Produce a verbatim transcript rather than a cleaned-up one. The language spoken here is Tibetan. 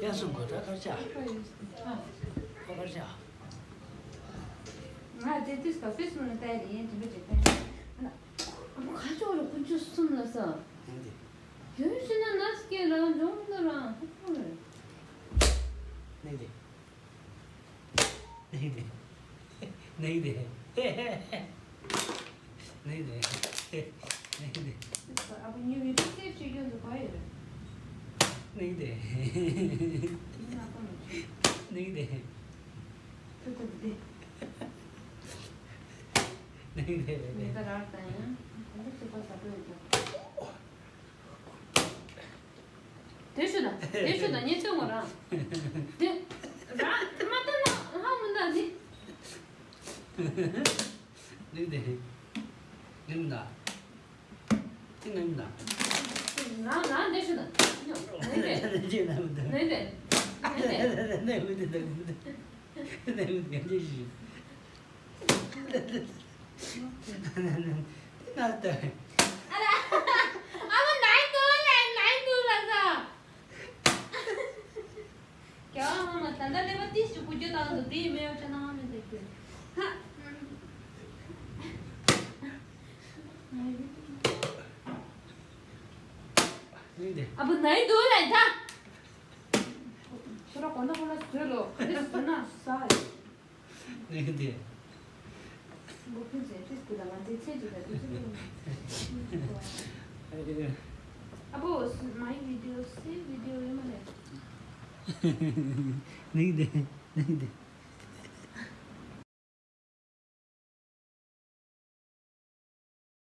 ཡ་སུ་གོ་ད་ཁར་ཆ། ཁོ་ཁར་ཆ། ང་དེ་དུས་ཀ་ཕེ་སི་བུག་ནང་ལྟ་ཡ་རེད། ཡན་དྲན་པ་བྱེད་ཕན། ཨ་ན། ཨ་ཁ་ཆོ་རུ་ཁུ་ཆུ་གསུམ་ལ་ས། ནང་དེ། ཡོད་ཤི་ན་ན་སྐད་རང་འཇོང་མི་འདུག་རང་ཧུ་ཧུ་རེད། ནང་དེ། ནང་དེ། ནང་དེ། ནང་དེ། ནང་དེ། ཨ་ཁུ་ཉི་འོད་ཀྱི་སེབ་བྱེད་རྒྱུ་འདུག་ག་ཡོད་རེད། ནང་དེ། ཡིན་ན་ཁོ་མི་ཆུ། ནང་དེ། ཁོ་ཁོ་དེ། ནང་དེ་རེད། མི་ད་རག་ད་ཡིན། ཁོ་ཚོ་ཚོད་པ་ཟ་འགྲོ་ཡོད་ཀྱང་། དེ་ཤོད་དང་། དེ་ཤོད་དང་། ཉེ་ཚོད་ངོ་རང་། དེ། རང་མ་ལྟ་ན་ཧ་མི་འདའ་ནི། ནི་དེ། ནི་མི་འདའ། དེ་ནི་མི་འདའ། རང་རང་དེ་ཤོད་དང་། ནི་དེ། ནི་དེ། ནི་དེ། ནི་དེ། ནི་མི་འདའ། ནི་མི་འདའ། ནི་མི་འདའ། ན་ཏོ། ཨ་ར། ཨ་མ་ནའི་ཏོ་ལ་ནའི་ཏོ་ལ་ས། རྒྱལ་བ་ངོ་མ་ད་ལྟ་ཀླད་པ་ཏིས་ཅིག་གུ་རྒྱུ་དང་དུ་དེའི་མེའོ་ཆ་ནང་མི་འདུག་གི། ཧ། ཨ་བུ་ནའི་ཏོ་ལ་ད། ཁྱོད་ར་གོ་ན་གོ་ན་ཟོས་ལོ། ག་དེ་ཟོས་ན་ས། ནི་དེ། ཨ་བོ། my video, save video ཡོད་མ་རེད། ནི་དེ། ནི་དེ།